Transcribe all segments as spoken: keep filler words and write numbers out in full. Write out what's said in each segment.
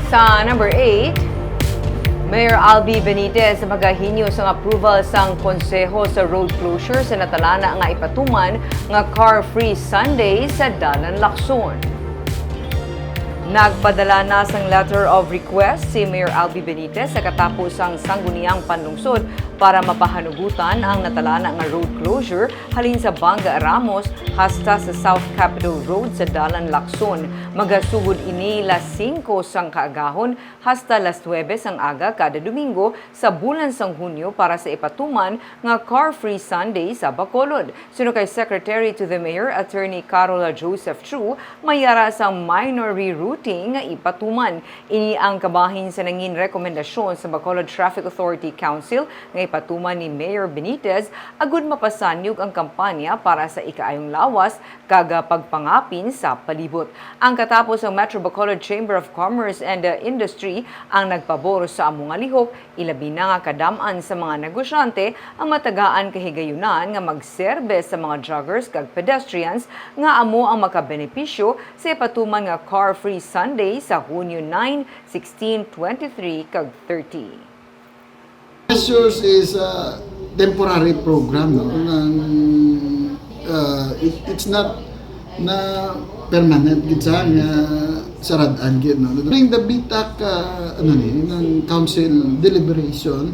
Sa number eight, Mayor Albi Benitez magahinyo sang approval sang konseho sa road closure sa natalana nga ipatuman nga car-free Sunday sa Dalan Lacson. Nagpadala na sang letter of request si Mayor Albi Benitez sa katapos sang sangguniang panlungsod para mapahanugutan ang natalana nga road closure halin sa Banga Ramos hasta sa South Capitol Road sa Dalan Lacson. Magasugod ini las singko sang kaagahon hasta las nuebe sang aga kada Domingo sa bulan sang Hunyo para sa ipatuman nga Car Free Sunday sa Bacolod. Suno kay Secretary to the Mayor, Attorney Carol Joseph Chu, may ara sang minor rerouting nga ipatuman. Ini ang kabahin sa nangin rekomendasyon sa Bacolod Traffic Authority Council nga ipatuman ni Mayor Benitez agud mapasanyog ang kampanya para sa ikaayong lawas kag, ah, pagpangapin sa palibot. Ang katapos ang Metro Bacolod Chamber of Commerce and, uh, Industry ang nagpabor sa amo nga lihok, ilabi na nga kadam-an sa mga negosyante ang matagaan kahigayunan nga magserbe sa mga joggers kag pedestrians nga amo ang makabenepisyo sa ipatuman nga Car Free Sunday sa Hunyo nine, sixteen, twenty-three, kag thirty. Measures is a temporary program, no? Nang, uh, it, it's not na permanent gid sa nga sarad-an gid, no? During the BTAC, uh, ano ni, ng council deliberation,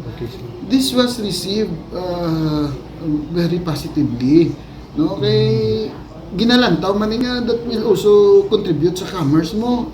this was received uh, very positively, no? Kay ginalantaw man ni nga that will also contribute sa commerce mo.